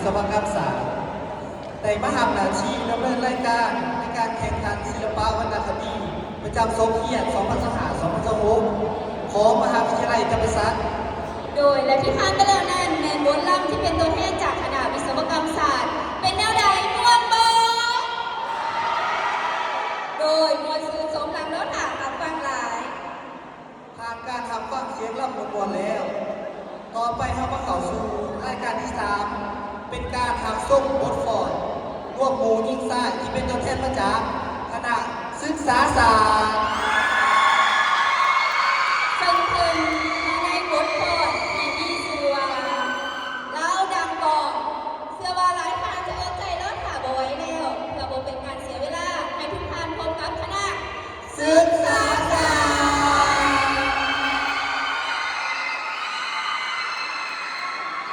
ສະວະກຳສາດ ໄດ້ມາຮັບໜ້າທີ່ດຳເນີນລາຍການໃນການແຂ່ງຂັນສິລະປະວັນນະຄະດີ ປະຈຳສົກຮຽນ ສອງພັນຊາວຫ້າ ສອງພັນຊາວຫົກ ຂອງມະຫາວິທະຍາໄລທຳມະສັດ. ໂດຍ ແລະທີ່ຜ່ານໄປແລ້ວນັ້ນ ແມ່ນບົດລຳທີ່ເປັນຕົວແທນຈາກຄະນະວິສະວະກຳສາດ ເປັນແນວໃດ ມ່ວນບໍ່? ໂດຍ ມ່ວນຊື່ນ ສົມດັງເຮົາຖ້າຮັບຟັງຫຼາຍ. ຜ່ານການຮັບຟັງສຽງລຳມ່ວນໆແລ້ວ, ຕໍ່ໄປເຮົາມາເຂົ້າສູ່ລາຍການທີສາມ ເປັນການຮັບຊົມບົດຟ້ອນລວມໝູ່ຍິງຊາຍທີ່ເປັນຕົວແທນມາຈາກຄະນະສຶກສາສາ